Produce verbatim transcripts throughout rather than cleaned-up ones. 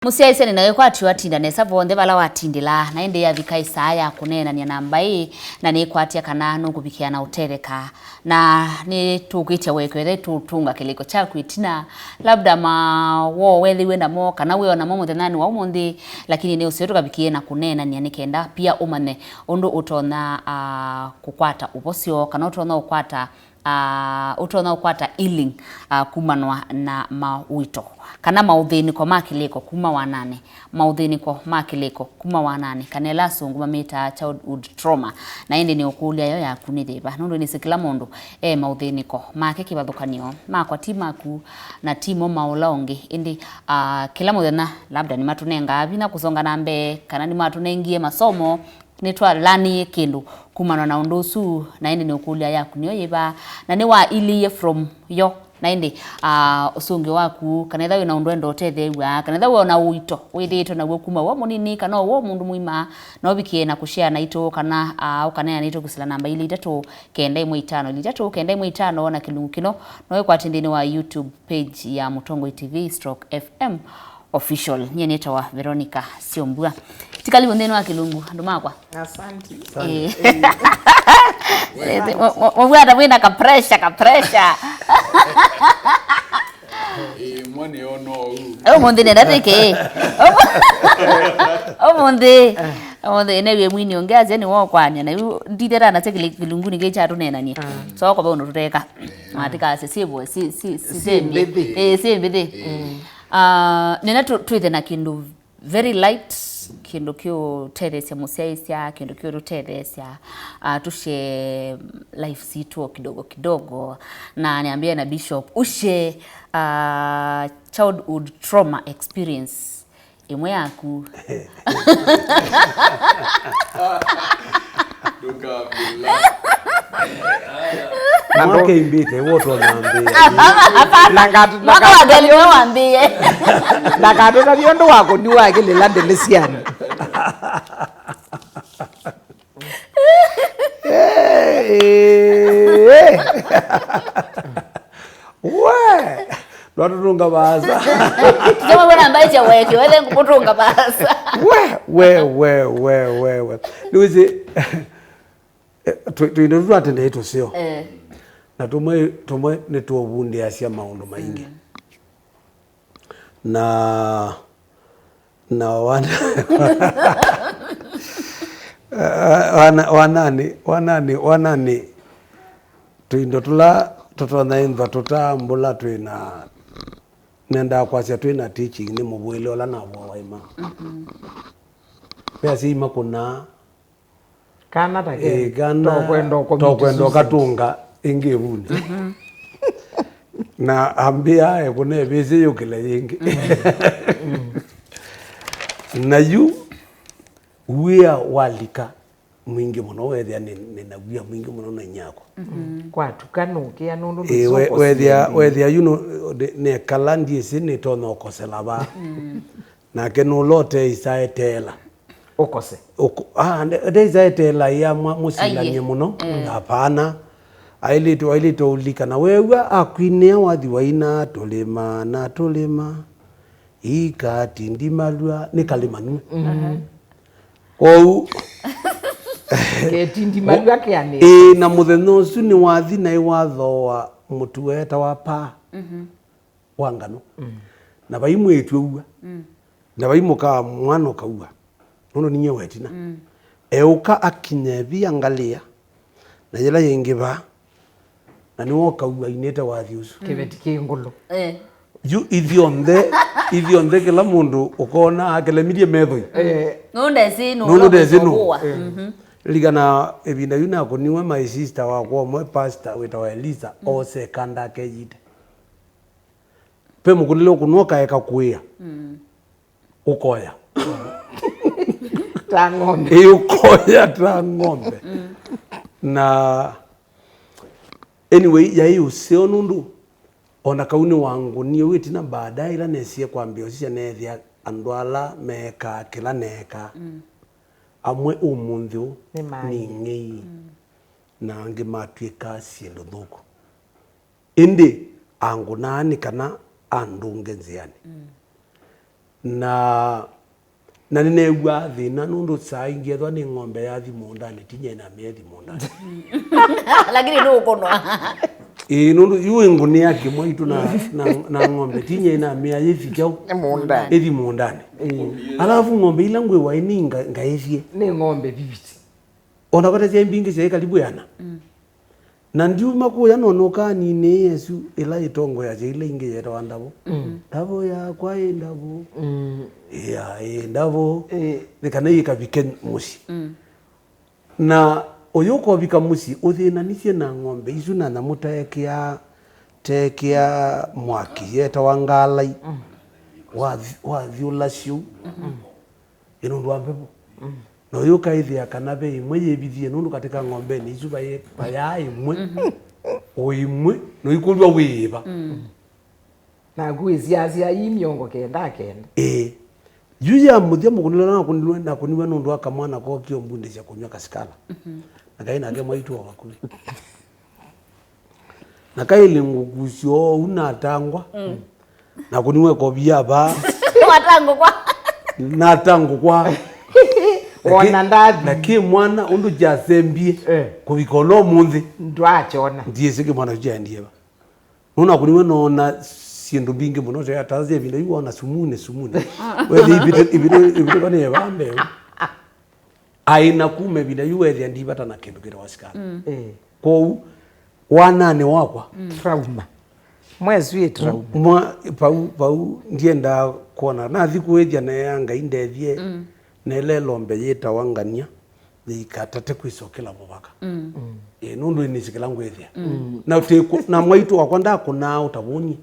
Mũsyaĩĩsya nĩ na wĩkwatyo atinda nesa vonthe vala watindĩla, na ĩndĩ yavika ĩsaa ya kũneenany'a na mbaĩ, na nĩkwatya kana nũkũvikĩa na ũtetheka. Na nĩtũkĩtya wĩkwethe tũtũnga kĩlĩko kyaku ĩtina, labda mawoo wethĩiwe namo, kana wĩ o namo mũthenyanĩ wa ũmũnthĩ, lakini nĩ ũseo tũkavikie na kũneenany'a nĩ kenda pia ũmanye ũndũ ũtonya, ah, kũkwata ũvosyo, kana ũtonya ũkwata ah, ũtonya ũkwata healing, ah, kumanwa na mawĩto, kana maũthĩnĩko ma kĩlĩko kuma wananĩ, maũthĩnĩko ma kĩlĩko kuma wananĩ, kana ĩla asũngũ mamĩtaa childhood trauma. Na ĩndĩ nĩ ũkũlya yo yaku nĩ yĩva? Nũndũ nĩsĩ kĩla mũndũ e maũthĩnĩko make kĩvathũkany'o, makwa ti maku, na ti mo ma ũla ũngĩ. Ĩndĩ, ah, kĩla mũthenya labda nĩmatũnengaa vinya kũsonga na mbee, kana nĩmatũnengie masomo, nĩtwalanĩie kĩndũ kumana na ũndũ ũsu, na ĩndĩ nĩ ũkũlya yaku nĩyo yĩva, na nĩwailĩie from yo, na ĩndĩ, ah, ũsũngĩo waku, kana ethĩwa wĩ na ũndũ wenda ũtetheew'a, kana ethĩwa wĩ na ũito wĩthĩĩtwe naw'o kuma wĩ mũnini, kana o wĩ mũndũ mũima, no ũvikie na kũshare naitũ, kana, ah, ũkaneena naitũ kwĩsĩla namba ilĩ itatũ kenda ĩmwe itano, ilĩ itatũ kenda ĩmwe itano, na kĩlungu kĩno no wĩkwate nthĩnĩ wa YouTube page ya Mũtongoi T V stroke F M Official. Nyie nĩtawa Veronica Syombua. Tikali nthĩnĩ wa kĩlungu, andũ makwa. Asante. Eh. Mubwata mwĩna ka pressure, ka pressure. Eh, mwana yo no u. Ũmũnthĩ nenda twĩke. Ũmũnthĩ. Ũmũnthĩ newie mwini ũngĩ asya nĩ wokwanya na yu ndithera na kĩlungu nĩ kĩcha tũnenanie. So kwa ũndũ tũteka. Matikase syĩvo si si si mbithi. Eh, si mbithi. Ah, nena twĩthe na kĩndũ very light, kĩndũ kĩũtetheesya mũsyaĩĩsya, kĩndũ kĩũtũtetheesya, ah, tũshe life sitũ o kidogo kidogo, na nĩambĩe na Bishop ũshe, ah, childhood trauma experience ĩmwe yaku. Ndũkambĩla. Mwaka ĩmbĩte, wotwa nambĩĩa. Hapana. Na ngatu-, na mwaka wa ngatu-, ngeli nĩwe wambĩĩe. Ndakatũtavye ũndũ wa kũniwa akĩlĩla ndĩlĩsyanĩ. Eh, eh. We! Ndwatũtũnga vaasa. Tũtemwe wĩna mbaĩ sya weki, wethe ngũkũtũnga vaasa. We, we, we, we, we, we. Nĩwĩsĩ, eh, tũ-, tũindo tũtũ twa tene ĩ tũseo. Eh. Na tũmwe, tũmwe nĩtũvundĩasya maũndũ maingĩ. Mm. Na, na wana-, wana-, wananĩ, wananĩ, wananĩ, tũindo tũla tũtonya ĩnthwa tũtambũla twĩ na, nendaa kwasya twĩ na teaching nĩ mũvũĩle ũla navoa waima. Mhm. Ve asyai makũnaa, kana ta ke, ĩĩ, kana tokwenda ũkomiti tokwenda suicide. Ũkatũnga ĩngĩ ĩvunĩ. Mhm. Na ambĩa ekũne ĩvĩsĩ yũkĩle yĩngĩ. Mhm. Na yu wĩa walika mwingĩ mũno, wethĩa nĩ, nĩ na wĩa mwingĩ mũno na inyakwa. Mhm. Kwatuka nũkĩa nũndũ ĩĩ, we-, ndũsoko wethĩa, siendi. Wethĩa yu nũ-, nĩ-, nekala ndyĩsĩ nĩtonya ũkosela va. Mhm. Nake nũla ũteĩsa eteela. Ũkose. Ũko-, ah, nde-, ndeĩsa eteela ya mwa-, mũsilany'e mũno. Aiye. Eh. Hapana. Ailĩtwe, ailĩtwe ũlikana. Weew'a akwinĩa wathi waina tũlĩma na tũlĩma. Ikatindimalw'a nĩ kalĩmanw'e. Mhm. Kwoou ketindimalw'a kĩanĩ. Ĩĩ, na mũthenya ũsu nĩwathi naĩ wathooa mũtu weetawa paa. Mhm. Wa nganũ. Mm. Na vai mwĩĩtu ũw'a. Mm. Na vai mũka mwana ũkaw'a. Nũndũ ninyie wa ĩtina. Mm. Eũka akinya ĩvia ngalĩa. Na yĩla yĩngĩ vaa. Na nĩwe ũkaw'a ainĩte wathi ũsu. Kĩveti kĩ ngũlũ. Eh. Yu ithyonthe, ithyonthe kĩla mũndũ ũkona akĩlemithye methoi. Eh. Nũndũ ndesĩ nũ. Nũndũ ndesĩ nũ. Ũkũwa. Eh. Mhm. Lilikana ĩvinda yu nakũniwe my sister wakwa ũmwe pastor wĩtawa Elisa, mm, osekanda akeyite. Ve mũkũnĩle ũkũnwa kaeka kũĩa. Mm. Ũkoya. Ta ng'ombe. Ĩ, ũkoya ta ng'ombe. Mm. Na anyway, yaĩ ũseo nũndũ ona kau nĩwangũnie wĩtina baadaye ila nesie kwambĩa ũsisya neethĩa andũ ala meekaa kĩla neekaa. Mm. Amwe ũmũnthĩ ũũ nĩmaĩ. Nĩ ng'ei. Mm. Na angĩ matw'ĩka syĩndũ nthũku. Ĩndĩ angũnaa nĩ kana andũnge nzĩanĩ. Mm. Na, na nĩneew'aa thĩna nũndũ saa ingĩ ethwa nĩ ng'ombe yathi mũũndanĩ, tinya ĩnamĩa ĩthi mũũndanĩ. Lakini ndũkũnwa. Ĩĩ, nũndũ yu ĩngũnĩa kĩmwaitũ na, na, na ng'ombe, tinya ĩnamĩa yĩthi kyaũ? Nĩ mũũndanĩ. Ĩthi mũũndanĩ. Alafu ng'ombe ila ngwĩwa ĩnĩ nga-, ngaĩthye. Nĩ ng'ombe viviti. O na vata syaĩ mbingĩ syaĩ karibu ĩana. Na ndiuma kũya nona ũkaninĩ ĩsu ĩla ĩtongoeasya ila ingĩ yetawa ndavo. Ndavo yakwa ĩ ndavo. Ĩa, ĩ ndavo. Nĩ kana ĩkavike mũsyĩ. Na ũyũka ũvika mũsyĩ ũthĩnanisye na ng'ombe isu na nyamũ teekĩa, teekĩa mwaki yetawa ngalai. Wathi-, wathyũla syũu. Ĩ nũndũ wa mbevo. Na ũyũka ĩthĩa kana ve ĩmwe yĩvithie, nũndũ katĩ ka ng'ombenĩ isu vaĩ-, vayaa ĩmwe o ĩmwe, na ũikũlw'a wĩ ĩva. Naku ĩsyasya ii mĩongo kenda kenda. Ĩĩ. Yu ya mũthya mũkũnĩlwe na nakũnĩlwe, nakũniwe nũndũ wa kamwana kookie ũmbundĩsya kũnyw'a kasikala. Na kaĩ nake mwaitũ o vakuvĩ. Na kaĩlĩ ngũkusya oou natangwa. Nakũniwe kovia vaa. Watangũkwa. Natangũkwa. Wona ndathi. Na kĩ mwana ũndũ kyasembie. Eh. Kũvika ona ũmũnthĩ. Ndwakyona. Ndiĩsĩ kĩ mwana kyaendie va. Nũnakũniwe noona syĩndũ mbingĩ mũno, ta, ta ĩvinda yu wona sumune, sumune. Wethi ivitũ, ivitũ, ivitũ nĩ eva mbeu. Aĩ na kuma ĩvinda yu wethĩa ndivata na kĩndũ kĩtawa sikana. Kwoou wananĩ wakwa. Trauma. Mwesu ĩ trauma. Mwa, vau, vau ndiendaa kwona. Nathi kũĩthya neea Ngai ndethye, nelela ĩlombe yĩtawa ngania, yĩikatate kwĩsokela mũvaka. Ĩ, nũndũ ĩnĩsĩ kĩla ngwĩthĩa. Na ũtĩkũ-, na mwaitũ wakwa ndakũnaa ũtavũnyie.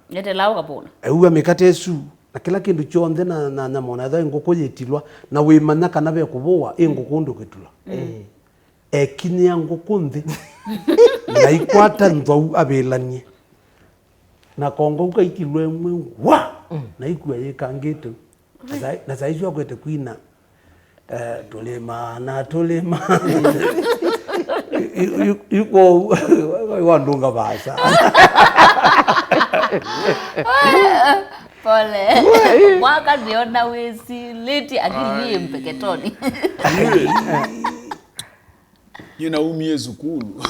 Ndetelaa ũkavũna. Eua mĩkate ĩsu, na kĩla kĩndũ kyonthe na, na nyama, ona ethwa ĩ ngũkũ yĩtilwa, na wĩmanya kana ve kũvũwa, ĩ ngũkũ ndũkĩtulwa. Ekinyĩa ngũkũ nthĩ, na ikwata nthwau avĩlanie. Na kongou kaikilwe ĩmwe, wa! Na ikua yĩkangĩte. Na saa, na saa isu akwete kwina, eh, tũlĩma na tũlĩma. Yu, yu, yu kwoou, wandũnga vaasa. Pole. Mwaka nĩona wĩsilĩtye akili yĩ mpeketoni. Nyie naumie sukulu.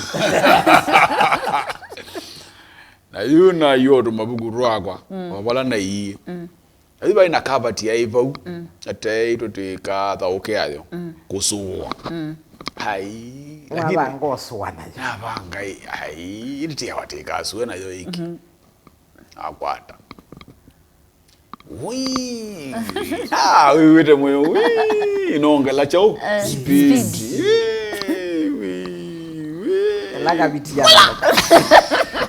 Na yu nayua tũmavuku twakwa, o vala naiie. Na yu vai na kavati yaĩ vau, ateĩtwe twĩkathaũke ayo, kũsũa. Ai, lakini wavanga ũsũa nayo. Navanga, ai, ĩndĩ tĩawa tĩkasũe nayo ĩngĩ. Akwata. Wii. Ah, wĩw'ĩte mũyo. Wii. Nongela kyaũ? Speed. Wii, wii, wii. Ela kaviti ya.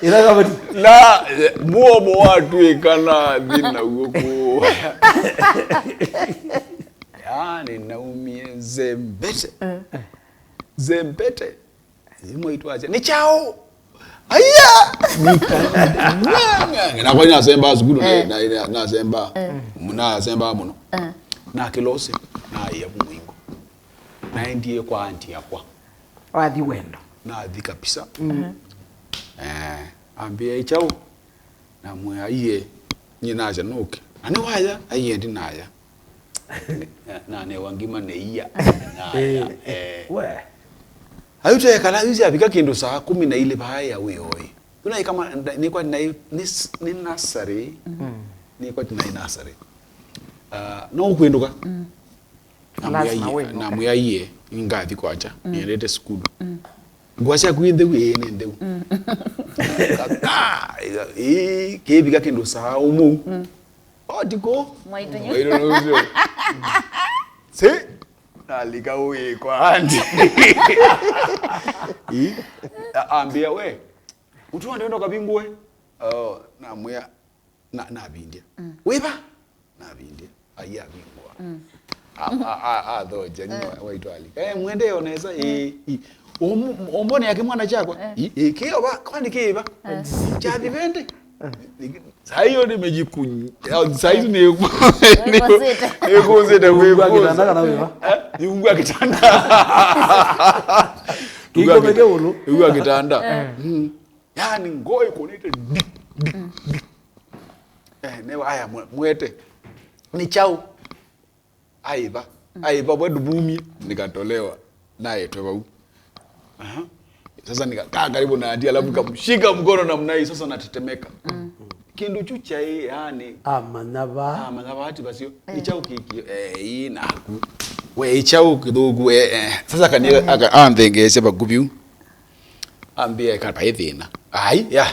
Ela kaviti. Na, eh, muomo watwĩka nathi naw'o kũũ. Yaani naumie nzembete. Nzembete. Yu mwaitũ asya, "Nĩ kyaũ?" Aya! Nakwa nasembaa sukulu, na, na, na, nasembaa. Nasembaa mũno. Na kĩlose, naĩa mũingo. Naendie kwa anti yakwa. Wathi wendo. Nathi kabisa. Eh, ambĩa, "Ĩ kyaũ?" Namwĩa, "Aiee, nyie nasya nũke." "Na nĩwaya?" "Aiee, ndinaya." Na, nanewa ngima nĩ ia. Naya, eh. We. Ayu twekala, yu syavika kĩndũ saa kũmi na ilĩ vaa ya wĩoi. Yu naĩ kama, nda-, nĩkwati naĩ, nĩ s-, nĩ nasarĩ. Nĩkwati naĩ nasarĩ. Ah, no ũkwĩndũka? Namwĩa, lazima aiee, wĩnũke. Namwĩa aiee, nĩngathi kwakya, nĩendete sukulu. Ngũa syaku ĩ ntheu? Ĩĩ, nĩ ntheu. Kaka, ĩĩ, kĩvika kĩndũ saa ũmwe. Otikũ? Mwaitũ yu. Mwaitũ nũsyo. Si, nalika ũĩ kwa andi. Ĩ, a-, ambĩa, "We, ũtũa ndenda ũkavingũe?" Oh, namwĩa, na, navindya. Wĩva? Navindya. Ai avingũa. A, a, a, athoja, nĩ wa, waitwalika. Eh, mwende onesa, eh, i. Ombone yake mwana chakwa. I, i, kĩo va, kwani kĩva? Chathi vende. Saa hiyo nimejikunya. Saa hizi ni, nĩkũsĩte. Nĩkũsĩte. Nĩkũsĩte. Nĩkũsĩte. Nĩkũsĩte. Nĩkũsĩte. Nĩkũsĩte. Nĩkũsĩte. Nĩkũsĩte. Nĩkũsĩte. Yaani ngoo ĩkũnĩte ndi, ndi, ndi. Eh, newa aya mwe-, mwete. Nĩ kyaũ? Aiva. Aiva, we nduvumie. Nikatolewa. Naetwe vau. Aha. Sasa nikakaa karibu na auntie, alafu nikamshika mkono namna hii, sasa natetemeka. Kĩndũ kyu kyaĩ, yani, amanya va. Amanya va ati vasio. Nĩ kyaũ kĩkĩ? Eh, ii naku. We, ĩ kyaũ kĩthũku, eh, eh. Sasa kani aka-, anthengeesya vakuvĩ u. Ambĩa eka vaĩ thĩna. Ai, ya.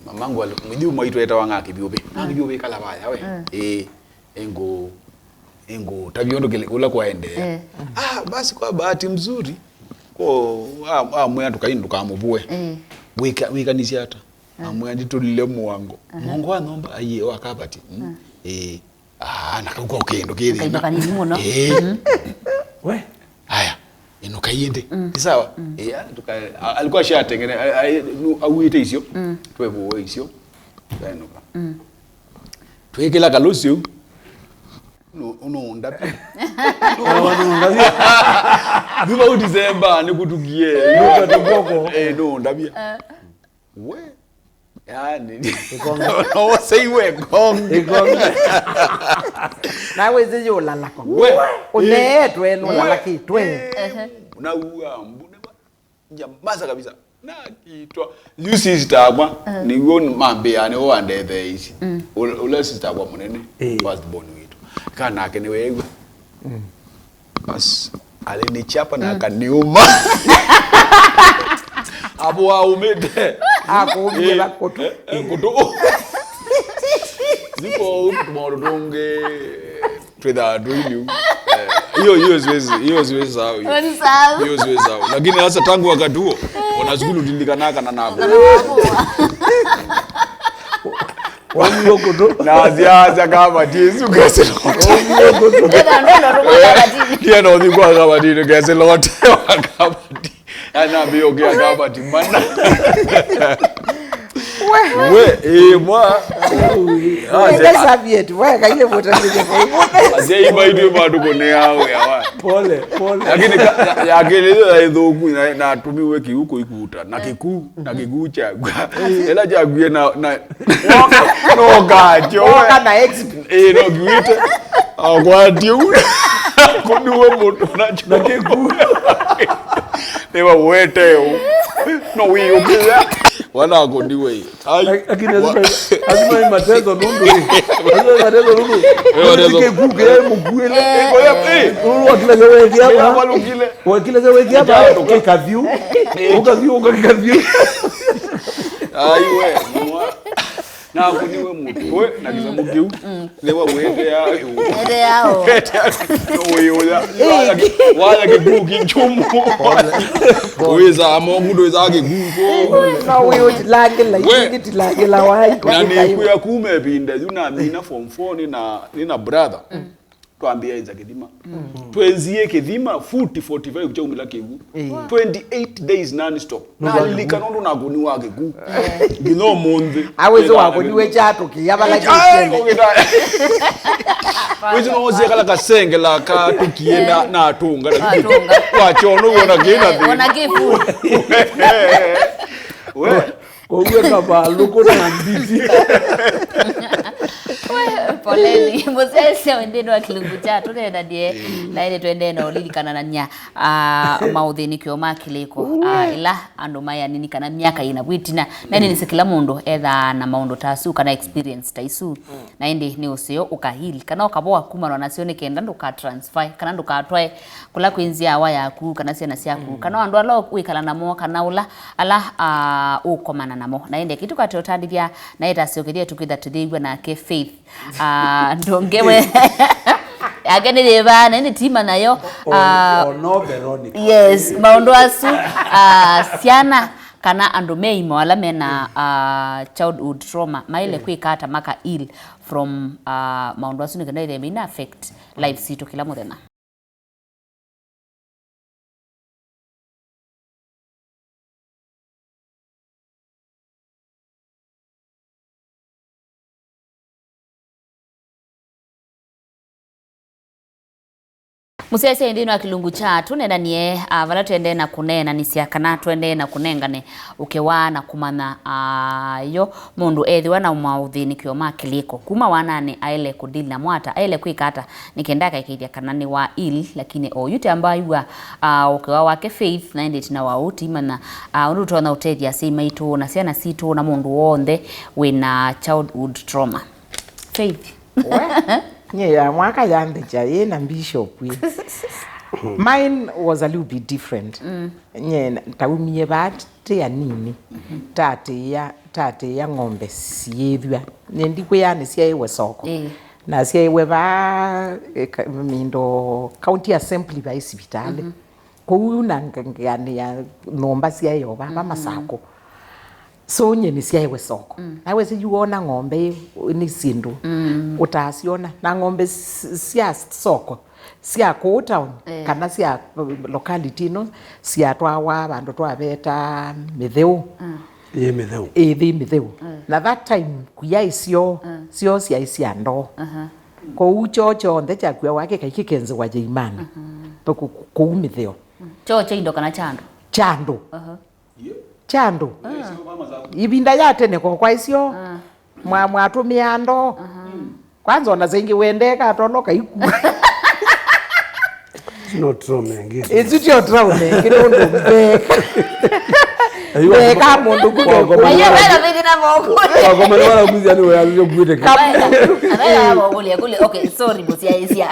Mamangu ali-, mwĩthĩu mwaitũ etawa Ng'a Kĩvyũvĩ. Ng'a Kĩvyũvĩ kala vaya we. Eh. Engo, engo, tavyo ndo kile, ula kwaendea. Eh. Ah, basi kwa bahati mzuri, ko, a, a, mwe atukai ndukamuvue. Eh. Wika, wikanisya ata? Amwe nditulile mwango. Mwango wa nyumba, aiye, wa kabati. Mm. Eh. Ah, na kauka ukendo kĩthĩ. Kaindu kanini mũno. Eh. We. Haya. Ino kaiende. Ni sawa? Eh, tuka, a-, alikuwa ashatengene, a-, a-, nu-, auite icio. Twevuo icio. Twaenuka. Twĩkĩla kalũsi ũu. No, no ndapia. Thutha ũu December nĩkũtukie. Nũka tũkoko. Eh, no ndapia. We. Yani. Ĩkonga. No sei we konga. Ĩkonga. Na wĩsĩ yũlalako. We. Ũneetwe, nũlalakĩtwe. Na ua mbune ba. Nyamaza kabisa. Nakitwa. Yu sister akwa, nĩw'o mambĩa nĩwe wandetheeisye. Ũ-, ũla sister akwa mũnene, first born witũ. Kana nake nĩweew'a. Bas, alinichapa na akaniuma. Hapo waumĩte. Akuumie makũtũ. Eh, eh, kũtũ. Ziko maũndũ tũngĩ. Twĩthaa tũiliu. Eh, hiyo, hiyo siwezi, hiyo siwezi sahau hiyo. Huwezi sahau. Hiyo siwezi sahau. Lakini sasa tangu wakati huo, ona sukulu ndilikanaka na nako. Waumie kũtũ. Na siasa kama Yesu kesi lote. Waumie kũtũ. Ndiye na ndono tu kwa kabati. Ndiye na ũthiĩ kwa kabati, kesi lote wa kabati. Anambia okay, akabati mana. We, eh, mwa. Ah, Ende serviette, we, kaye vuta kwenye kwa. Aje iba ndio bado kone yao ya wa. Pole, pole. Lakini ka-, ya, ya kile ya ithuku na, na tumiwe kiuko ikuta na kikuu, na kikuu cha. Ela cha gwie na, na no gacho. Woka na exp. Eh, no gwite. Akwati u. Kuduwe moto na kikuu. Nĩwawete ũ. No wĩyũkĩĩa. Wana akũniwe. Ai. Lakini lazima, lazima ni mateso nundu. Lazima ni mateso nundu. Wewe mateso. Kike kuke ya mkuele. Eh. Nundu wakila zewe kiapa. Walukile. Wakila zewe kiapa. Kika view. Uka view, uka kika view. Ai we. Nakũniwe mũtwe na kĩsamũ kĩu. Nĩwe wĩteaa ũ. Ende yao. Wĩũya. Waya kĩkuu kĩnjumu. Wĩsaa mongu ndwĩsaa kĩkuu. Na wĩũtilangĩla, we, itilangĩla wai. Na nĩkwĩa kuma ĩvinda yu namina form four nĩ na, nĩ na brother. Twambĩaĩsya kĩthima. Twenzie kĩthima, futi forty-five kyaumĩla kĩw'ũ. Ĩĩ. Twenty-eight days non-stop. Nalilikana ũndũ nakũniwa kĩkuu. Nginya ũmũnthĩ. Awĩsĩ wakũniwe kyatũkĩa vala kĩkĩele. Wĩsĩ nosie kala kasengela katũkie na, na atũnga. Atũnga. Wachono wona kĩna thĩ. Ona kĩfu. We. Kwoguo kavalũkũ na mbiti. Poleni. Mũsyaĩĩsya wendeni wa kĩlungu kya tũneenanie, na ĩndĩ tũendee na ũlilikananany'a, ah, maũthĩnĩkyo ma kĩlĩko, ah, ĩla andũ maĩ anini kana myaka yĩna vwĩtina. Na ĩndĩ nĩsĩ kĩla mũndũ ethaa na maũndũ ta asu kana experience ta isu. Na ĩndĩ nĩ ũseo ũkahili kana ũkavoa kumanwa nasyo nĩ kenda ndũkatransfer kana ndũkatwae kũla kwĩ nzyawa yaku kana syana syaku, kana andũ ala wĩkala namo, kana ũla, ala, ah, ũkomana namo. Na ĩndĩ kĩtu katĩ ũtandĩthya, na ĩtasyo kĩthĩa tũkwĩtha tũthĩw'a nake Faith. Ah, ndongewe. Yake nĩ yĩva, na ĩndĩ tima nayo. O, ah, o no Veronica. Yes, maũndũ asu, ah, syana kana andũ me imo ala mena, ah, childhood trauma, maĩle kwĩka ata maka heal from, ah, maũndũ asu nĩ kenda ĩtheme ina affect life sitũ kĩla mũthenya. Mũsyaĩĩsya nthĩnĩ wa kĩlungu kya tũneenanie, ah, vala tũendee na kũneenanĩsya kana tũendee na kũnengane ũkĩwa na kũmanya, ah, yo mũndũ ethĩwa na maũthĩnĩkyo ma kĩlĩko kuma wananĩ, aĩle kũdili namo ata, aĩle kwĩka ata nĩ kenda akaĩkĩĩthya kana nĩ wa ill, lakini o yu tamba aiw'a, ah, ũkĩwa wake Faith, na ĩndĩ ĩtina wa ũu tũimanya, ah, ũndũ tũtonya ũtethya asyai maitũ na syana sitũ na mũndũ w'onthe wĩna childhood trauma. Faith. We, nyie ya mwaka yanthĩkya yĩ na bishop ĩ. Mine was a little bit different. Nyie na- taumie vaa tĩ anini. Tatĩĩa, tatĩĩa ng'ombe syĩthw'a. Nyie ndikwĩaa nĩ syaĩwe soko. Ĩĩ. Na syaĩwe vaa, eh, ka- mindo county assembly vai sivitalĩ. Kũu na ngeanĩ ya nyũmba syaĩ o vava Masakũ. So nyie nĩsyaĩwe soko. Na wĩsĩ yu wona ng'ombe ĩ- nĩ syĩndũ ũtaasyona. Na ng'ombe s- sya soko sya kũũ town, eh, kana sya, uh, locality ĩno syatwawa vandũ twaveta Mĩtheũ. Yĩ Mĩtheũ. Ĩĩ, yĩ Mĩtheũ. Na that time kuyaĩ syoo, syoo syaĩ sya ndoo. Kwoou kyoo kyonthe kyakuawa kĩkaĩ kĩkenzĩwa Yeimana. Kũ- kũ- kũu Mĩtheũ. Kyoo kya indo kana kya andũ? Kya andũ. Aha. Kya andũ. Ivinda ya tene kokwa isyo, mwa- mwatũmĩaa ndoo. Kwanza ona saingĩ wendee katono kaikua. No trauma ĩngĩ. Ĩsu tyo trauma ĩngĩ, nĩ ũndũ mbeka. Mbeka mũndũ kuno. Aiyo, wena thĩna na moko. Wakomana wala kuzi yani wewe alikuwa kuite. Abaye ya moko kule kule. Okay, sorry, mũsyaĩĩsya.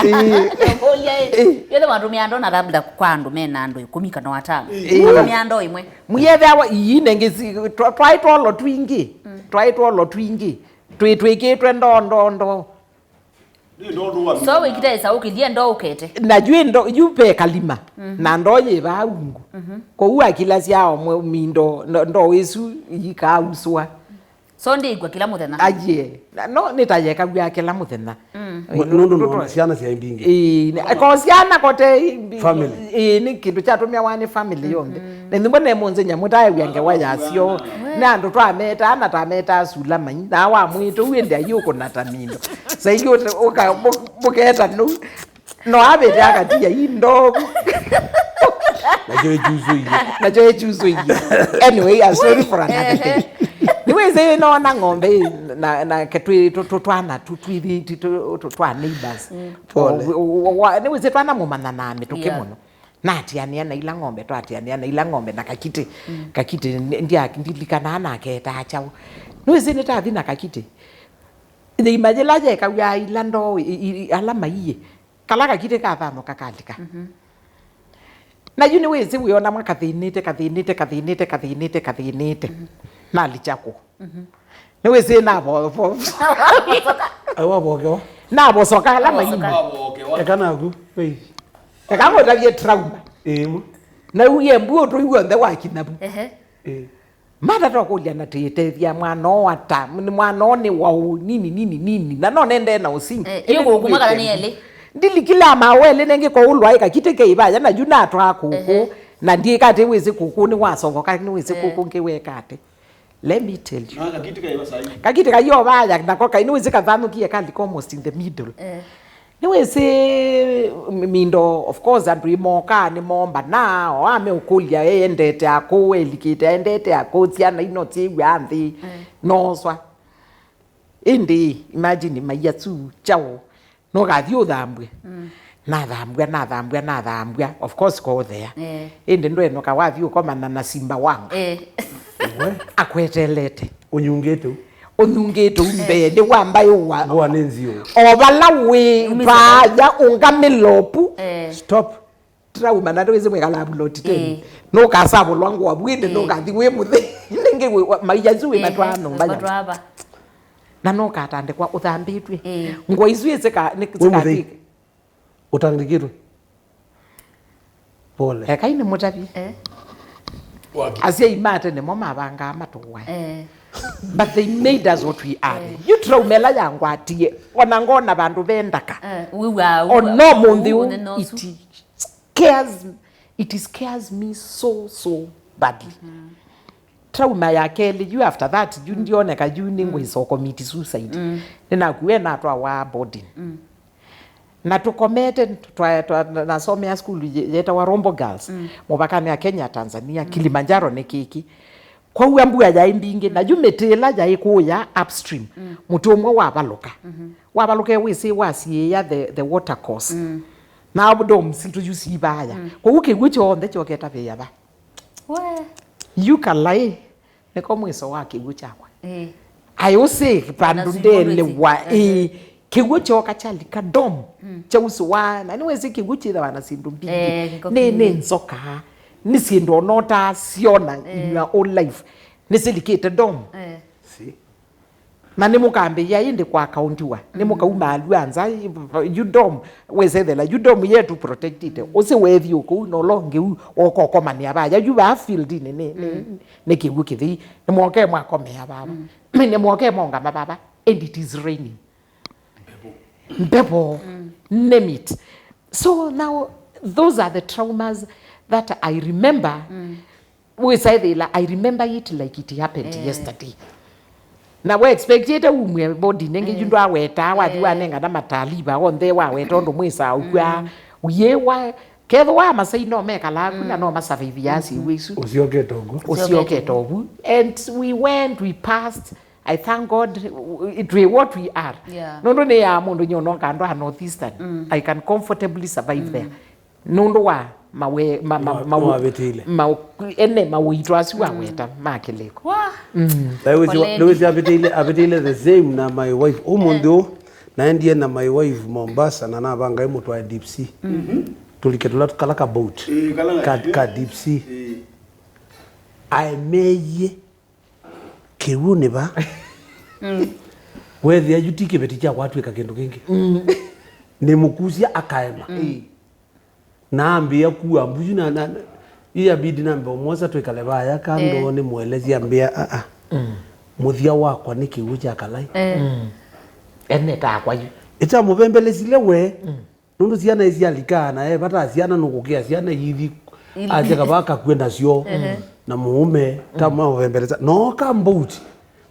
Kule. Yothe matumia ndo na labda kwa andũ mena andũ ikũmi kana atano. Matumia ndo imwe. Mũyethĩawa ii nengĩ si- twa- twaĩ twolo twingĩ. Twaĩ twolo twingĩ. Twĩ- twĩkĩtwe ndoo ndoo ndoo. So wĩkĩte ĩsaũ kĩthie ndoo ũkete. Na yu ndo- yu ve kalima. Na ndoo yĩ vaa ungu. Kwoou akilasya omwe mindo ndo- ndoo ĩsu yikauswa. So ndĩĩkw'a kĩla mũthenya? Aye. Na- no nĩtayekaw'a kĩla mũthenya. Nũndũ no syana syaĩ mbingĩ. Ĩĩ, ko syana kote. Family. Ĩĩ, nĩ kĩndũ kyatũmĩawa nĩ family yonthe. Na nĩmbo ne mũnzĩ nyamũ taew'a ngewa yasyo. Na andũ twametaa na tametaa sula mai. Na wa mwĩtũ wĩ ndĩ ayi ũkũnata mindo. Saingĩ ũte- ũka- mũ- mũketa nũu. No avĩte akatia ii ndovu. Nakyo ĩkyusũie. Nakyo ĩkyusũie. Anyway, a story for another day. Nĩwĩsĩ nona ng'ombe ĩ, na- nake twĩ tũ- tũ- twana tu- twithi- ti- tũ- tũ- twa neighbors. Pole. Wa- wa- wa- nĩwĩsĩ twana mũmanya na mĩtũkĩ mũno. Natianĩa na ila ng'ombe, twatianĩa na ila ng'ombe na kakitĩ. Kakitĩ ndi- ndia- ndilikanaa naketaa kyaũ. Nĩwĩsĩ nĩtathi na kakitĩ. Nyĩima yĩla yekaw'a ila ndoo i- i- ala maiĩ. Kala kakitĩ kathanũka kalika. Na yu nĩwĩsĩ wĩona mwa kathĩnĩte, kathĩnĩte, kathĩnĩte, kathĩnĩte, kathĩnĩte. Nalikya kũ? Nĩwĩsĩ navo- vo- Ai, wavokewa. Navosoka ala maima. Eka naku, wei. Eka ngũtavye trauma. Ĩĩ, mo. Na uye mbu ũtũi w'onthe wakina vu. Ehe. Ĩĩ. Mata twakũlya na tũitethya mwana ũũ ata, nĩ mwana ũũ nĩ waũ, nini, nini, nini, na no nendee na ũsingi. Eh, ĩyo kũkuma kana nĩ elĩ? Ndilikile ama welĩ nengĩ kwa ũlwaĩ kakitĩ keivaya na yu natwaa kũkũ, na ndiĩka atĩ wĩsĩ kũkũ nĩ wasovoka, nĩ wĩsĩ kũkũ ngĩweka atĩ. Let me tell you. Na kakitĩ kaiva sai. Kakitĩ kaiovaya nako kai nĩ wĩsĩ kathanũkie kalika almost in the middle. Eh. Nĩwĩsĩ mindo, of course, andũ ĩmokaa nĩmombanaa, o ameũkũlya eendete akũ, elikĩte endete akũ, syana ino syĩw'aa nthĩ, noswa. Ĩndĩ, imagine, maiya su kyaũ, nũkathi ũthambw'e. Nathambw'a, nathambw'a, nathambw'a. Of course, koothea. Eh. Ĩndĩ ndwenũka wathi ũkomana na simba wangu. Eh. Akwetelete. Ũnyungĩte ũ? Ũnyungĩte ũ mbee, nĩ wa mbaĩ wa. Ngũa nĩ nziũ. O vala wĩ, vaya, ũngamĩlopu. Eh. Stop. Trauma na ndwĩsĩ mwĩkala buloti teni. Eh. Nũkasavũlwa ngũa vwĩndĩ, nũkathi wĩ mũthĩ. Nĩngĩ wĩ- wa- maiya isu wĩ matwaa nyũmba ya. Na nũkatandĩkwa ũthambĩtw'e. Eh. Ngũa isu ĩsĩka- nĩ- wĩ mũthĩ. Ũtangĩkĩtwe. Pole. Ekai nĩmũtavye. Eh. Asyai ma tene mo mavangaa matũwae. Eh. But they made us what we are. Eh. Yu trauma ĩla yangwatie, ona ngona vandũ ve ndaka. Eh, wĩw'aa, o wĩw'aa, no mũnthĩ ũũ, ũũ nĩ nosu. It scares, it scares me so, so badly. Trauma ya kelĩ, yu after that, yu ndioneka, yu nĩngwĩsa commit suicide. Nĩnakuie natwawa boarding. Na tũkomete, twa- twa- nasomea sukulu ye- yetawa Rombo Girls, mũvakanĩ ya Kenya, Tanzania, Kilimanjaro nĩ kĩkĩ. Kwaua mbua yaĩ mbingĩ, na yu mĩtĩ ĩla yaĩ kũũya upstream, mũtĩ ũmwe wavalũka. Wavalũka wĩsĩ wasiĩĩa the, the water course. Na dome sitũ yu sivaya. Kwoou kĩw'ũ kyonthe kyoketavĩĩa va. We. Yu Kalai, nĩko mwĩso wa kĩw'ũ kyakwa. Ĩĩ. Ayũsĩ vandũ ndeelewa, ĩĩ, kĩw'ũ kyoka kyalika dome, kyausũwa, na nĩwĩsĩ kĩw'ũ kyĩthawa na syĩndũ mbingĩ. Eh, nĩ, nĩ nzoka, nĩ syĩndũ ona ũtaasyona in your own life. Nĩsilikĩte dome. Eh. Si. Na nĩmũkambĩĩa ĩndĩ kwa kaundiwa, nĩmũkauma alua nza, yu dome, wĩsethela, yu dome yetu protected. Ũsĩ wethi ũkũu, na ũla ũngĩ u, woka ũkomanĩa vaya, yu vaa field-inĩ, nĩ, nĩ, nĩ kĩw'ũ kĩthei. Nĩmwoke mwakomea vava. Nĩmwoke mwaũngama vava. And it is raining. Mbevo. Name it. So now, those are the traumas that I remember. Wĩsaĩthĩla, I remember it like it happened yesterday. Na we expectĩte umwe body nĩngĩ yu ndwawetaa, wathi wanengana mataliva onthe, waweta ũndũ mwĩsaa ũkw'a. Ũyĩwa, kethĩwa Amasai no mekalaa ku na no masurvive ya syĩw'ũ isu. Ũsyokete ũguo. Ũsyokete ũguo. And we went, we passed. I thank God, w- w- twĩ what we are. Yeah. Nũndũ nĩ ya mũndũ nyononga andũ a Northeastern. I can comfortably survive there. Nũndũ wa mawe ma, ma, ma, nĩwavĩtĩile. Ma, ene mawĩito asu waweta ma kĩlĩko. Wa. Poleni. Nĩwĩsĩ avĩtĩile, avĩtĩile the same na my wife. Ũmũnthĩ ũũ, naendie na my wife Mombasa na navanga ĩmũtwae deep sea. Tũlike tũla kala ka boat. Ĩĩ, kala ka- ka deep sea. Ĩĩ. Aemeie kĩw'ũ nĩ va. Weethĩa yu ti kĩveti kya kwatw'ĩka kĩndũ kĩngĩ. Nĩmũkusya akaema. Na ambĩa kua mbuyu na, na, na iyabidi nambe ũmwosa twĩkale vaya kando, nĩmũelesya ambĩa, "Aa, mũthya wakwa nĩ kĩw'ũ kya Kalai." Ene takwa yu. Ĩtamũvembelesile we. Nũndũ syana isyalika na e vata syana nũkũkĩa syana ithi. Ili- Asya kavaa kakw'e nasyo na mũũme ta maũvembelesa. No ka mboat,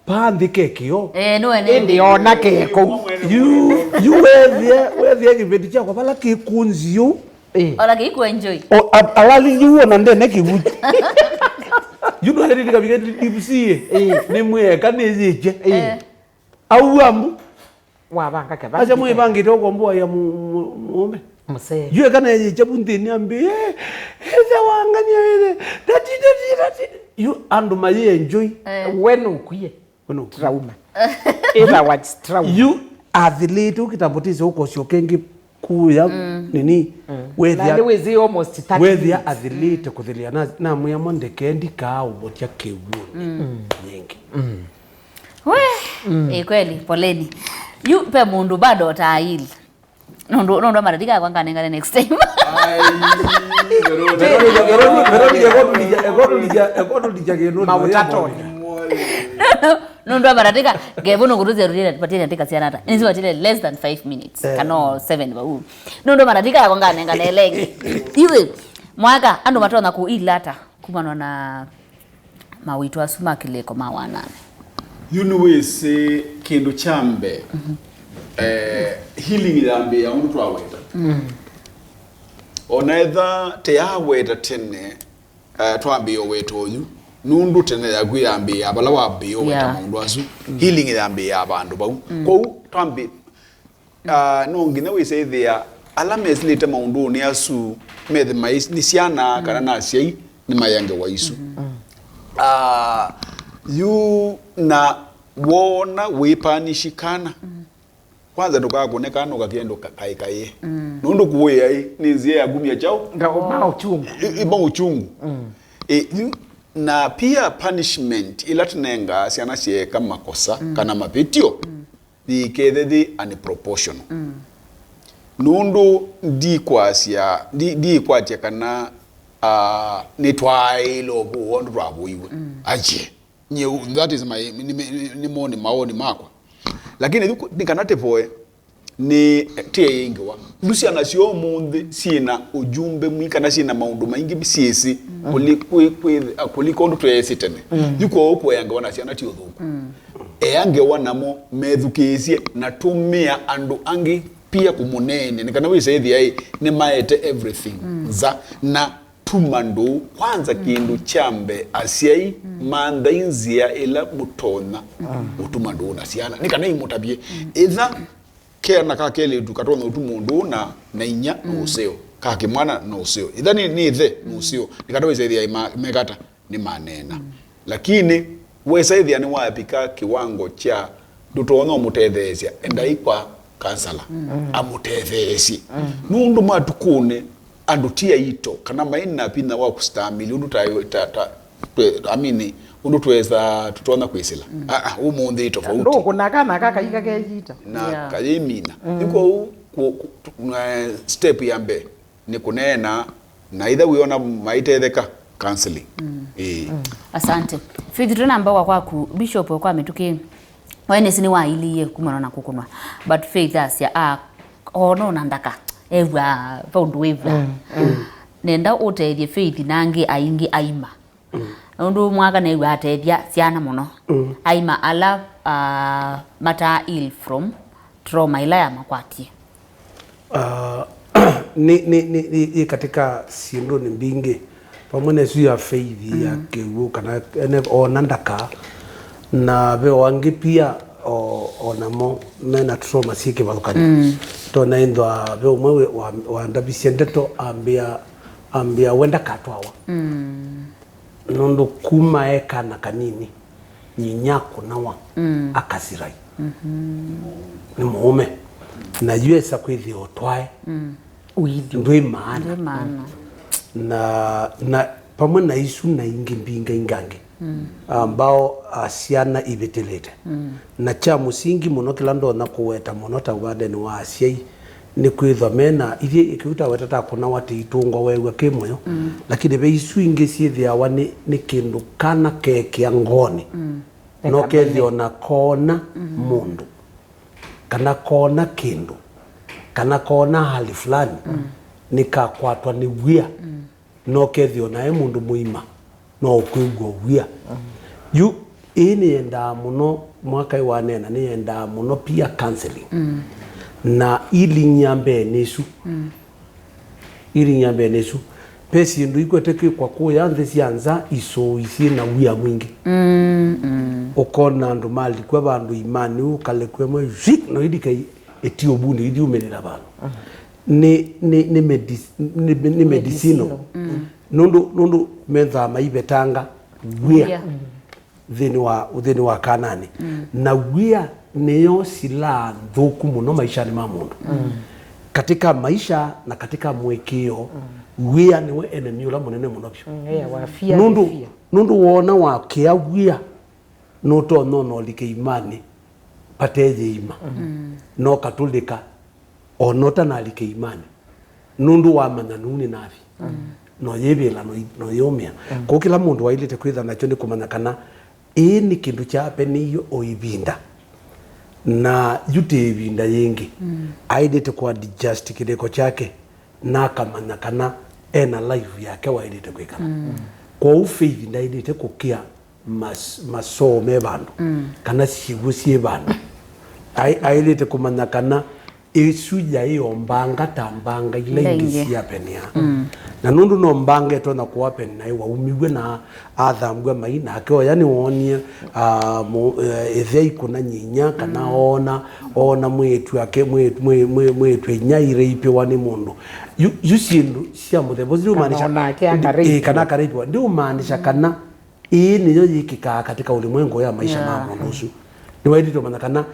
paa nthĩ ke kĩo. Eh, nĩ wene. Ĩndĩ ona ke kũu. Yu, yu wethie, wethie kĩveti kyakwa vala kĩkũnzi ũu. Eh. Ona kĩikuenjoy. O, a- alali yu ona ndene kĩvuti. Yu no yeri kavike deep sea. Eh. Nĩ mwĩeka nĩ yĩkye. Eh. Au ambu. Wavanga kĩvangĩ. Acha mwĩvangĩte ũkomboa ya mu- mu- mũũme. Mũsee. Yu eka na yĩkye vu nthĩnĩ ambĩ. Eh, ĩthe wangania ĩthe. Dati, dati, dati. Yu andũ mayĩ enjoy. Eh. We nũkwie. We nũkwie. Trauma. Ĩthawa trauma. Yu athilĩte ũkĩtambũtĩsya ũkosyo kengĩ kuya nini. Wethĩa- Na nĩ wĩsĩ almost thirty wethĩa minutes. Athilĩte kũthĩlĩa na, na mwĩamo ndeke ndikaa ũvotya kĩw'ũnĩ nyingĩ. We, eh, kweli, poleni. Yu pe mũndũ bado taili. Nũndũ, nũndũ matatika yakwa nganengane next time. Ai, Veronica. Veronica, Veronica, Veronica, ekotulija, ekotulija, ekotulija kĩndũ. Mautatoni. Nũndũ matatika, ngevo nũkũtũzia rũtĩle, patĩle atika syana ata. Nĩsi patĩle less than five minutes. Eh. Kana o seven vau. Nũndũ matatika yakwa nganengane lengĩ. Iwe, mwaka, andũ matonya kũilata kumanwa na mawĩto asu ma kĩlĩko ma wanana. Yu nĩwĩsĩ kĩndũ kya mbee, eh, healing yambĩĩa ũndũ twaweta. Ona etha teyaweta tene, eh, twambĩĩa ũweta ũyu, nũndũ tene yaku yambĩĩa vala wambĩĩa ũweta maũndũ asu. Healing yambĩĩa vandũ vau. Kwoou twambĩ- Ah, no nginya wĩsethĩa ala mesilĩte maũndũnĩ asu methĩ mai- nĩ syana kana na asyai nĩmaĩ ngewa isu. Ah, yu na wona wĩpanishi kana, kwanza ndũkakũne kana ũkakĩe ndũ ka- kaĩ kaĩ. Nũndũ kũĩa ĩ nĩ nzĩa ya kumya kyaũ? Nga- ma uchungu. I- ima uchungu. Ĩ, yu- na pia punishment ila tũnengaa syana syeeka makosa kana mavĩtyo, yĩkethe yĩ unproportional. Nũndũ ndikwasya, ndi- ndikwatya kana, ah, nĩtwaĩle ũvũwa ũndũ twavũiwe. Aje. Nyie, that is my, nĩ, nĩ, nĩ moni, maoni makwa. Lakini yu nĩ kana tĩvoe, nĩ tĩe ĩ ngewa. Ndu syana sya ũmũnthĩ syĩ na ũjumbe mwingĩ kana syĩ na maũndũ maingĩ syĩsĩ kũli- kwĩ- kwĩ- kũlika ũndũ tweesĩ tene. Yu kwoou kũea ngewa na syana ti ũthũku. Ea ngewa namo methukĩĩsye na tũmĩa andũ angĩ pia kũmũneenea, nĩ kana wĩsa ĩthĩa ĩ, nĩmaete everything nza, na tuma ndũũ. Kwanza, kĩndũ kya mbee, asyai, manthai nzĩa ĩla mũtonya ũtuma ndũũ na syana, nĩ kana imũtavye. Ĩtha kena ka kelĩtu katonya ũtuma ndũũ na, na inya, no ũseo. Ka kĩmwana, no ũseo. Ĩtha nĩ, nĩ ĩthe, no ũseo. Nĩ kana wĩsa ĩthĩa ĩ ma-, mekata nĩmaneena. Lakini wesa ĩthĩa nĩwavika kĩwango kya ndũtonya ũmũtetheesya, endai kwa kansala amũtetheesye. Nũndũ matukũnĩ andũ ti aito, kana mai na vinya wa kũstamili ũndũ ta, ta, ta, twe-, I mean, ũndũ twesa, tũtonya kwĩsĩla. Ah, ah, ũmũnthĩ ĩ tofauti. Ndũkũna kana kakaika keyita. Na kayĩmina. Nĩ kwoou ku-, ku-, tu-, eh, step ya mbee nĩ kũneena, na ĩtha wĩona maitetheka, counseling. Ĩĩ. Asante. Faith, twĩna mbawa kwaku, Bishop, kwa mĩtũkĩ. Wainesi nĩwailĩie kumana na kũkũnwa. But Faith asya, ah, ona ona ndaka, ew'a va ũndũ wĩvwa. Nenda ũtethye Faith na angĩ aingĩ aima. Nũndũ mwaka new'a atethya syana mũno. Aima ala, ah, mataa ill from trauma ĩla yamakwatie. Ah, nĩ, nĩ, nĩ, nĩ, yĩ katika syĩndũnĩ mbingĩ, vamwe na ĩsu ya Faith ya kĩw'ũ, kana ene ona ndaka, na ve o angĩ pia o, o namo mena trauma syĩ kĩvathũkany'o. Tona ĩnthwa ve ũmwe wĩ-, wa, wandavisye ndeto, ambĩa, ambĩa we ndakatwawa. Nũndũ kuma e kana kanini, nyinya akũnawa, akasirai. Nĩ mũũme. Na yu esa kwĩthĩa ũtwae, ndwĩ maana. Ndwĩ maana. Na, na vamwe na isu na ingĩ mbingĩ ingangĩ, ambao, a, syana ivĩtĩlĩte. Na kya mũsingi mũno kĩla ndonya kũweta mũno ta ũvandenĩ wa asyai, nĩkwĩthwa mena ithyĩ kĩu ta weta ta kũnawa tĩitũngwa weew'a kĩ mũyo, lakini ve isu ingĩ syĩthĩawa nĩ, nĩ kĩndũ kana keekĩa ngoonĩ. No kethĩwa na koona mũndũ, kana koona kĩndũ, kana koona hali fulani, nĩkakwatwa nĩ wia. No kethĩwa nae mũndũ mũima, no ũkwĩw'a wia. Yu, ĩĩ nĩyendaa mũno, mwaka ĩ waneena, nĩyendaa mũno peer counseling. Na healing ya mbee nĩ ĩsu. Healing ya mbee nĩ ĩsu. Ve syĩndũ ikwete kwĩkwa kũya nthĩ sya nza, isũi syĩ na wia mwingĩ. Ũkona andũ malikw'a vandũ imanĩ, ũkalekwe mwe, zhik, no ilike ĩti ũvunĩ, ithiumĩlĩla vandũ. Nĩ, nĩ, nĩ medis-, nĩ, nĩ medicinal. Nũndũ, nũndũ methaa maivetanga wia nthĩnĩ wa, nthĩnĩ wa kananĩ. Na wia nĩyo silaa nthũku mũno maishanĩ ma mũndũ. Katika maisha na katika mũĩkĩĩo, wia nĩwe enemy ũla mũnene mũno vyũ. Nũndũ, nũndũ woona wakĩa wia, nũtonya ona ũlike imanĩ vate yĩima. No katũlĩka ona ũtanalike imanĩ, nũndũ wamanya nũu nĩ nathi. No yĩvĩla, no, no yĩũmĩa. Kwoou kĩla mũndũ waĩlĩte kwĩtha nakyo nĩ kũmanya kana ĩĩ nĩ kĩndũ kyaapeniie o ĩvinda, na yu ti ĩvinda yĩngĩ. Aĩlĩte kũ adjust kĩlĩko kyake, na akamanya kana ena life yake waĩlĩte kwĩkala. Kwoou Faith ndaĩlĩte kũkĩa mas-, masoo me vandũ, kana syĩw'ũ syĩ vandũ. Ai-, aĩlĩte kũmanya kana ĩsu yaĩ o mbanga ta mbanga ila ingĩ syapenea. Na nũndũ no mbanga ĩtonya kũapeni, naĩ waumiw'e na athambw'a mai, nake oya nĩwoonie, ah, mũ-, eh, ĩthe aikũna nyinya, kana oona, oona mwĩĩtu ake, mwĩ-, mwĩ-, mwĩ-, mwĩĩtu inya ireipĩwa nĩ mũndũ. Yu, yu syĩndũ sya mũthemba ũsu ndiũmaanisha, kana onake akaraipiwa. Ĩĩ, kana akaraipiwa. Ndiũmaanisha kana ĩĩ nĩyo yĩkĩkaa katika ulimwengu ya maisha ma mũndũ ũsu. Nĩwaĩlĩte ũmanya kana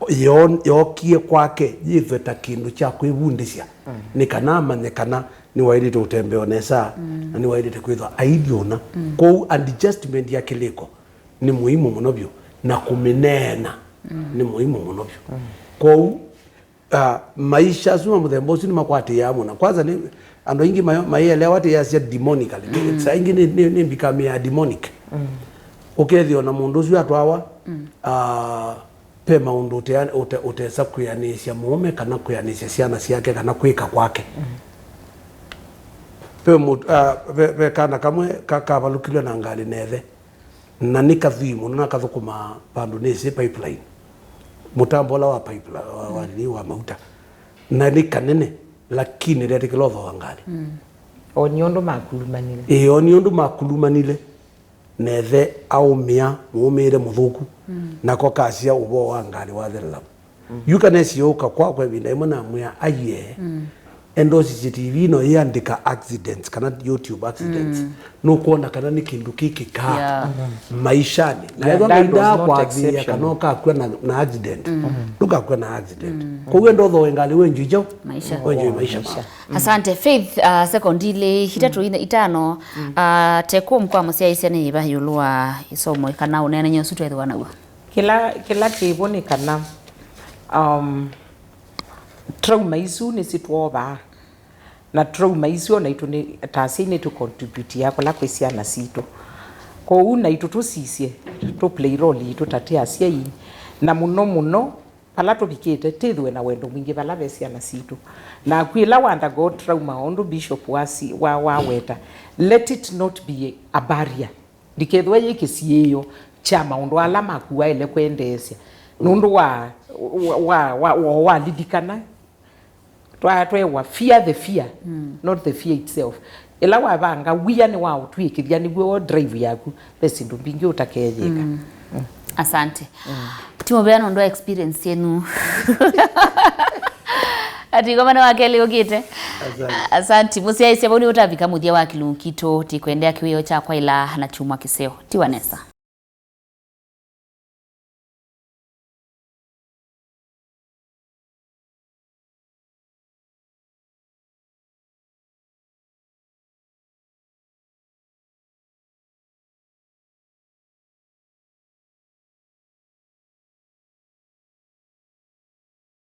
yo-, yookie kwake yĩthwe ta kĩndũ kya kwĩvundĩsya, nĩ kana amanye kana nĩwaĩlĩte ũtembea o nesa, na nĩwaĩlĩte kwĩthwa ailyĩ ũna. Kwoou adjustment ya kĩlĩko nĩ mũimu mũno vyũ, na kũmĩneena nĩ mũimu mũno vyũ. Kwoou, ah, maisha asu ma mũthemba ũsu nĩmakwatĩĩaa mũno. Kwanza nĩ, andũ aingĩ mayo-, maielewa atĩ yasya demonically. Nĩ, saa ingĩ nĩ, nĩ, nĩ mbikame ya demonic. Ũkethĩa ona mũndũ ũsu atwawa, ah, ve maũndũ ũtea-, ũte-, ũtesa kwĩanĩĩsya mũũme kana kwĩanĩĩsya syana syake kana kwĩka kwake. Ve mũ-, ah, ve, ve kana kamwe ka-, kavalũkilwe na ngalĩ na ĩthe, na nĩ kathwii mũno na kathũkũmaa vandũ nĩsĩ pipeline, mũtambo ũla wa pipeline, wa, wa, nini, wa mauta. Na nĩ kanene, lakini ndetĩkĩla ũthooa ngalĩ. O nĩ ũndũ makulumanile. Ĩĩ, o nĩ ũndũ makulumanile, na ĩthe aũmĩa mũũmĩĩre mũthũku, nako kasya ũvoo wa ngalĩ wathelelamo. Yu kanesie ũka kwakwa ĩvinda ĩmwe namwĩa, aiee, endosisye T V ĩno yĩandĩka accidents kana YouTube accidents. Nũkwona kana nĩ kĩndũ kĩkĩkaa maishanĩ. Na ethwa Ngai ndaakwavĩĩa kana ũkakw'a na, na accident, ndũkakw'a na accident. Kwoou enda ũthooe ngalĩ wenjoi kyaũ? Maisha. Wenjoi maisha maku. Asante. Faith, uh, sekondi ilĩ, itatũ, ina- itano, uh, take home kwa mũsyaĩĩsya nĩ yĩva ĩũlũ wa ĩsomo kana ũneenany'a ũsu twethĩwa naw'o? Kĩla, kĩla kĩvo nĩ kana, um, trauma isu nĩsitwovaa, na trauma isu o naitũ nĩ, ta asyai nĩtũ contributia kũla kwĩ syana sitũ. Kwoou naitũ tũsisye, tũ play role yitũ ta twĩ asyai, na mũno mũno vala tũvikĩte, twĩthĩwe na wendo mwingĩ vala ve syana sitũ. Naku ĩla wa undergo trauma, o ũndũ Bishop wasi-, wa, waweta, let it not be a barrier. Ndikethĩwe yĩ kĩsiĩĩo kya maũndũ ala maku waĩle kwendeesya nũndũ wa, wa, wa, wa, wa, walilikana. Twa-, twewa, fear the fear, not the fear itself. Ĩla wavanga wia nĩwaũtw'ĩkĩthya nĩw'o drive yaku, ve syĩndũ mbingĩ ũtakeyĩka. Asante. Ti mũvea nũndũ wa experience yenu. Ati ngoma nĩ wa kelĩ ũkĩte. Asante. Mũsyaĩĩsya vau nĩ ũtavika mũthya wa kĩlungu kitũ, tikwendea kĩwĩo kya kwaĩla na kyumwa kĩseo. Tiwa nesa.